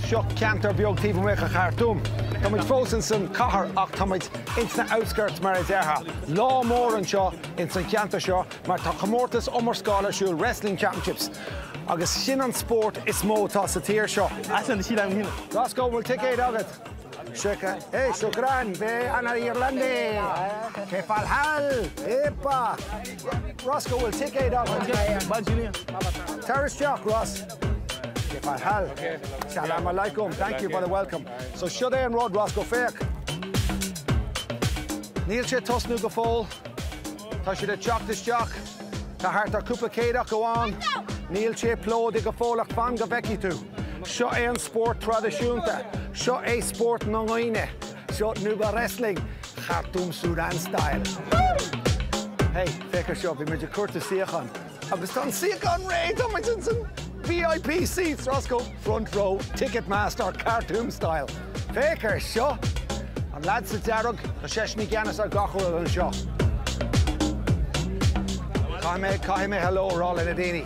Seo ceantar beag taobh amuigh de Khartoum. Tá muid fós ins an cathair ach tá muid ins na outskirts mar a déarfá. Lá mór anseo ins an cheantar seo mar tá comórtas iomrascála ar siúl, Wrestling Championships, agus sin an spórt is mó atá sa tír seo. Roscoe, bhfuil ticéad agat? Hey, شكرا, أنا إيرلندي. كيف الحال؟ Epa! Roscoe, bhfuil ticéad agat? Tar isteach, Ross. كيف الحال؟ سلام عليكم. Thank you for the welcome. So seo é an rud, Roscoe, féach. Níl sé tosnú go fóill. Tá siad ag teacht isteach. Tá thart ar cúpla céad acu ann. Níl sé plódaithe go fóill ach fan go bhfeicfidh tú. Seo é an spórt traidisiúnta. Seo é spórt na ndaoine. Seo Nuba Wrestling, Khartoum Sudan style. Hey, féach seo, bhí muid ag cuartú suíochán. Agus tá an suíochán réidh, tá muid in VIP seats, Roscoe, front row, Ticketmaster, Khartoum style. Féach ar seo, an lad sa dearg, tá seisean i gceannas ar gach rud anseo. Caithfidh mé, caithfidh mé hello a rá le na daoine.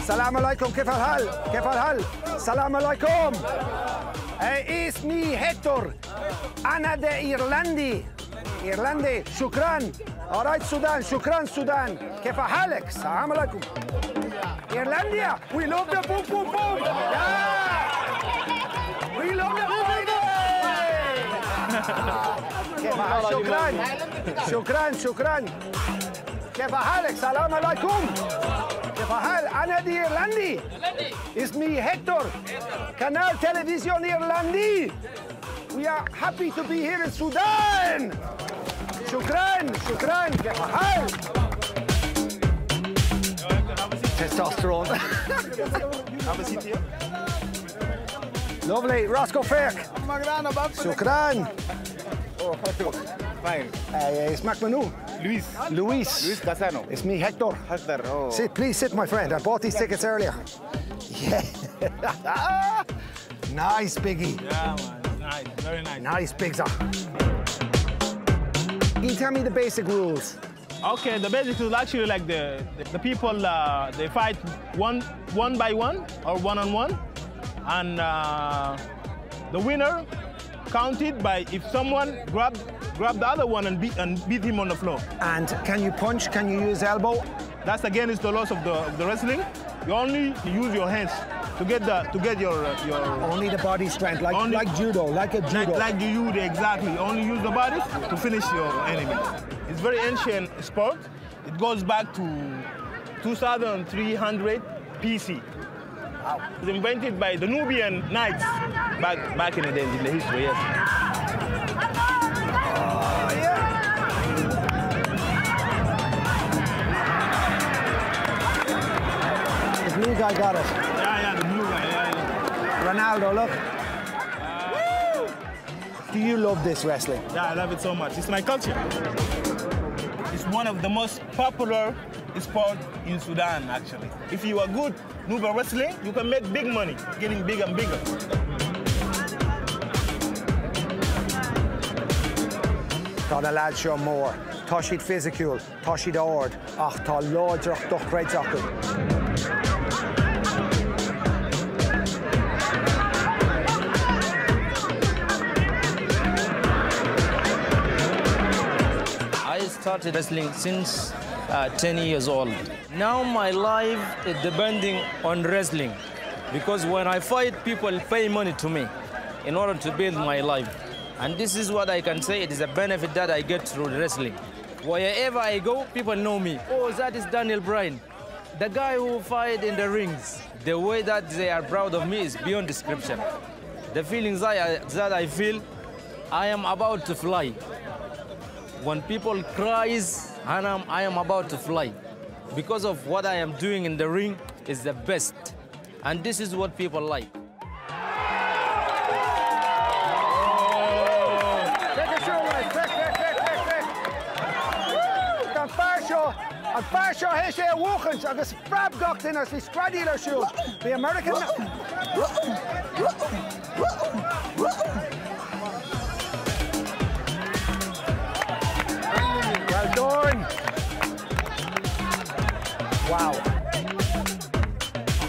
سلام عليكم كيف الحال؟ كيف الحال؟ سلام عليكم اسمي هector أنا ده إيرلندي إيرلندي شكرا Alright سودان شكرا سودان كيف حالك؟ السلام عليكم إيرلنديا We love the boom boom boom Yeah We love the boom boom كيف حالك؟ شكرا شكرا شكرا كيف حالك؟ سلام عليكم كيف حال؟ أنا دي إيرلندي اسمي هector قناة تلفزيون إيرلندي We are happy to be here in Sudan شكرا شكرا كيف حال؟ Testosterone. Have a seat here. Lovely. Roscoe féach. شكرا. Fine. اسمك منو؟ Luis. Luis. Luis Casano. اسمي Hector. Hector. Oh. Sit, please sit, my friend. I bought these tickets earlier. Yeah. nice, Biggie. Yeah, man. Nice. Very nice. Nice, Bigza. Can you tell me the basic rules? Okay, the basics is actually like the, the, the people, uh, they fight one, one by one or one on one. And uh, the winner counted by if someone grabbed, grab the other one and beat, and beat him on the floor. And can you punch? Can you use elbow? That's against the laws of the, of the wrestling. You only use your hands to get, the, to get your, uh, your Only the body strength, like, Only- like judo, like a judo. Like, like you judo, exactly. Only use the bodies to finish your enemy. It's very ancient sport. It goes back to 2300 BC. Wow. It was invented by the Nubian knights back, back in the days, in the history, yes. Oh, yeah. The blue guy got it. Yeah, yeah, the blue guy, yeah, yeah. Ronaldo, look. Do you love this wrestling? Yeah, I love it so much. It's my culture. It's one of the most popular sport in Sudan, actually. If you are good Nuba wrestling, you can make big money, getting bigger and bigger. Tá na lads seo mór. Tá siad fisiciúil, tá siad ard, ach tá láidreacht dochreidte acu. I started wrestling since uh, 10 years old. Now my life is depending on wrestling because when I fight, people pay money to me in order to build my life. And this is what I can say, it is a benefit that I get through wrestling. Wherever I go, people know me. Oh, that is Daniel Bryan, the guy who fight in the rings. The way that they are proud of me is beyond description. The feelings I, that I feel, I am about to fly. When people cries, and I'm, I am about to fly. Because of what I am doing in the ring is the best. And this is what people like. Féach seo, féach, féach, féach, féach, féach. An fear seo, an fear seo théis é a bhuachaint agus preab gach duine bhí screadaíl ar siúl. Bhí American. Well done. Wow.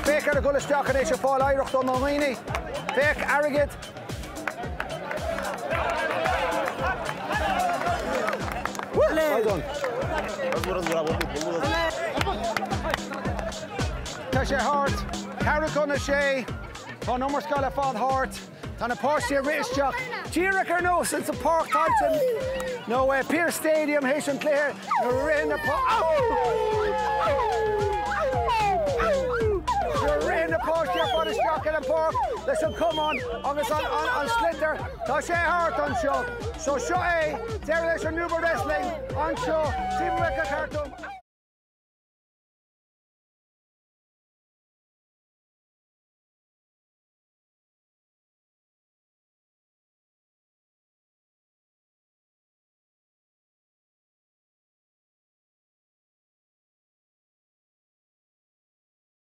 Féach Féach air ag dul isteach anois ag fáil oidhreacht ó na ndaoine. Féach, airgead. Well done. Tá sé thart. Ceathrú chun a sé. Tá an iomrascáil ar fad thart. Tá na páistí ag rith isteach díreach ar nós insa Páirc Tailteann nó Pearse Stadium théis an chluiche nuair a ritheann na Nuair a ritheann na páistí ar fad isteach ar an bpáirc leis an chamán agus an sliotar. Tá sé thart anseo. So seo é deireadh leis an Nuba Wrestling anseo, Taobh amuigh de Khartoum.